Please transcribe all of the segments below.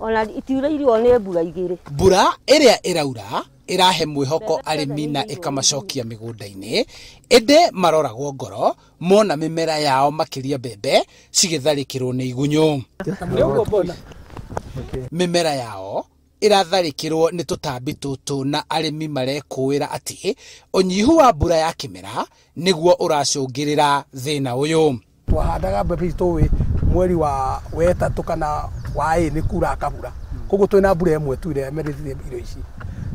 Ona itiurĩirwo nĩ mbura igĩrĩ. Mbura ĩrĩa ĩraura ĩrahe mwĩhoko arĩmi na ĩkamacokia mĩgũnda-inĩ, ĩndĩ maroragwo ngoro mona mĩmera yao makĩria mbembe cigĩtharĩkĩrwo nĩ igunyũ. Mĩmera yao ĩratharĩkĩrwo nĩ tũtambi tũtũ na arĩmi marekũĩra atĩ ũnyihu wa mbura ya kĩmera nĩguo ũracũngĩrĩra thĩna ũyũ. Twahandaga mbembe ici tũĩ mweri wa wetatũ kana wa ĩ nĩ kura kabura, koguo twĩna mbura ĩmwe tu ĩrĩa ĩmerithĩtie irio ici.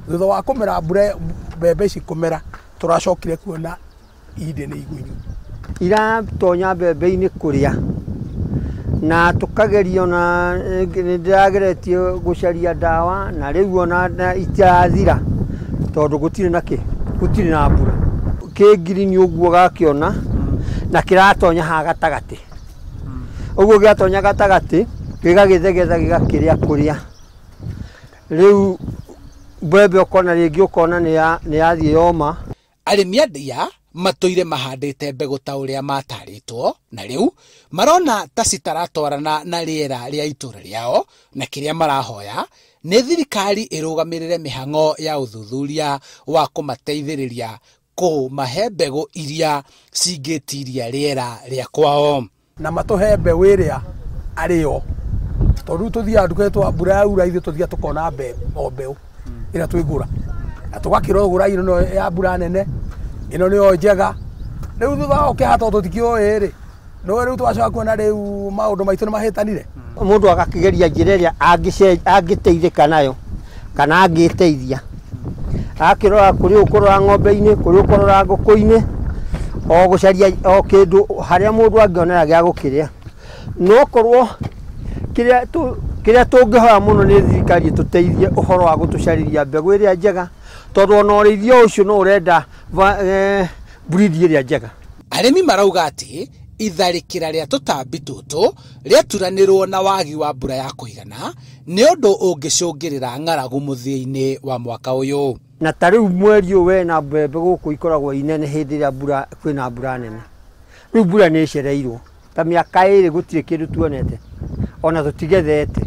Thutha wa kũmera mbura mbembe ici kũmera, tũracokire kuona inde nĩ igunyũ iratonya mbembe-inĩ kũrĩa, na tũkageria na nĩndĩrageretie gũcaria ndawa na rĩu ona itirathira tondũ gũtirĩ na kĩ, gũtirĩ na mbura. Kĩ ngirini ũguo gakĩona na kĩratonya haha gatagatĩ, ũguo gĩatonya gatagatĩ gĩgagĩthegetha gĩgakĩrĩa kũrĩa. Rĩu mbembe ũkona rĩngĩ ũkona nĩ yathiĩ yoma. Arĩmi a ndia matũire mahandĩte mbegũ ta ũrĩa matarĩtwo na rĩu marona ta citaratwarana na rĩera rĩa itũra rĩao, na kĩrĩa marahoya nĩ thirikari ĩrũgamĩrĩre mĩhang'o ya ũthuthuria wa kũmateithĩrĩria kũmahe mbegũ iria cingĩtiria rĩera rĩa kwao. Na matũhe mbeũ ĩrĩa arĩo, tondũ rĩu tũthiaga nduka twa mbura yaura ithuĩ tũthiaga tũkona o mbeũ ĩrĩa twĩgũra, na tũgakĩrwo gũra ĩno ya mbura nene, ĩno nĩyo njega. Rĩu thutha wa ũkĩhata tondũ tũtikĩũĩ rĩ, no rĩu twacoka kuona rĩu maũndũ maitũ nĩ mahĩtanire. Mũndũ agakĩgeria njĩra ĩrĩa angĩteithĩka nayo kana angĩteithia, akĩrora kũrĩ ũkũrora ng'ombe-inĩ, kũrĩ ũkũrora ngũkũ-inĩ, o gũcaria o kĩndũ harĩa mũndũ angĩonera gĩa gũkĩrĩa. No korwo kĩrĩa tũngĩhoya mũno nĩ thirikari ĩtũteithie ũhoro wa gũtũcarĩria mbegũ ĩrĩa njega, tondũ ona ũrĩithia ũcio no ũrenda breed ĩrĩa njega. Arĩmi marauga atĩ itharĩkĩra rĩa tũtambi tũtũ rĩaturanĩrwo na wagi wa mbura ya kũigana nĩ ũndũ ũngĩcũngĩrĩra ng'aragu mũthia-inĩ wa mwaka ũyũ. Na ta rĩu mweri ũyũ wena mbembe gũkũ ikoragwo inene hĩndĩ ĩrĩa mbura kwĩna mbura nene. Rĩu mbura nĩ ĩcereirwo ta mĩaka ĩrĩ gũtirĩ kĩndũ tuonete, ona tũtigethete,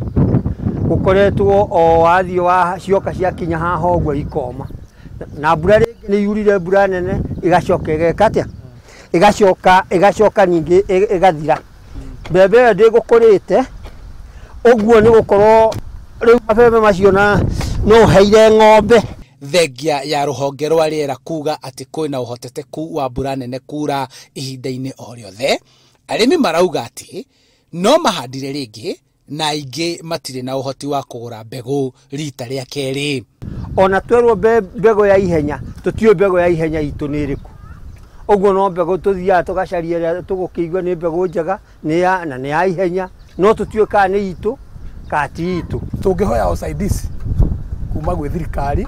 gũkoretwo o wathiĩ wa cioka ciakinya haha ũguo ikoma. Na mbura rĩngĩ nĩ yurire mbura nene ĩgacoka ĩgeka atĩa, ĩgacoka ningĩ ĩgathira. Mbembe ĩyo ndĩgũkũrĩte ũguo nĩ gũkorwo rĩu mabebe macio na no ũheire ng'ombe. Thengia ya rũhonge rwa rĩera kuga atĩ kwĩna ũhotekeku wa mbura nene kura ihinda-inĩ o rĩothe, arĩmi marauga atĩ no mahandire rĩngĩ na aingĩ matirĩ na ũhoti wa kũgũra mbegũ rita rĩa kerĩ. Ona twerwo mbegũ ya ihenya, tũtiũĩ mbegũ ya ihenya itũ nĩ ĩrĩkũ. Ũguo no mbegũ tũthiaga tũgacaria ĩrĩa tũgũkĩigua nĩ mbegũ njega, nĩ ya na nĩ ya ihenya, no tũtiũĩ kana nĩ itũ kana ti itũ. Tũngĩhoya usaidizi kuma gwĩ thirikari,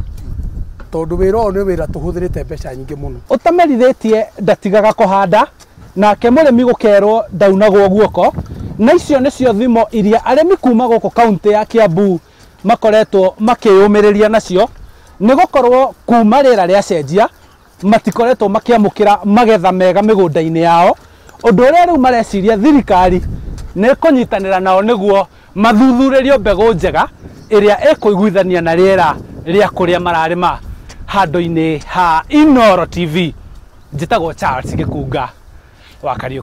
tondũ wĩra ũyũ nĩ wĩra tũhũthĩrĩte mbeca nyingĩ mũno. Ũtamerithĩtie ndatigaga kũhanda, nake mũrĩmi gũkerwo ndaunagwo guoko, na icio nĩcio thimo iria arĩmi kuma gũkũ kaunti ya Kiambu makoretwo makĩyũmĩrĩria nacio, nĩ gũkorwo kuma rĩera rĩacenjia matikoretwo makĩamũkĩra magetha mega mĩgũnda-inĩ yao, ũndũ ũrĩa rĩu mareciria thirikari nĩ kũnyitanĩra nao nĩguo mathuthurĩrio mbegũ njega ĩrĩa ĩkũiguithania na rĩera rĩa kũrĩa mararĩma. Handũ-inĩ ha Inooro TV, njĩtagwo Charles Gĩkunga wa Kariũki.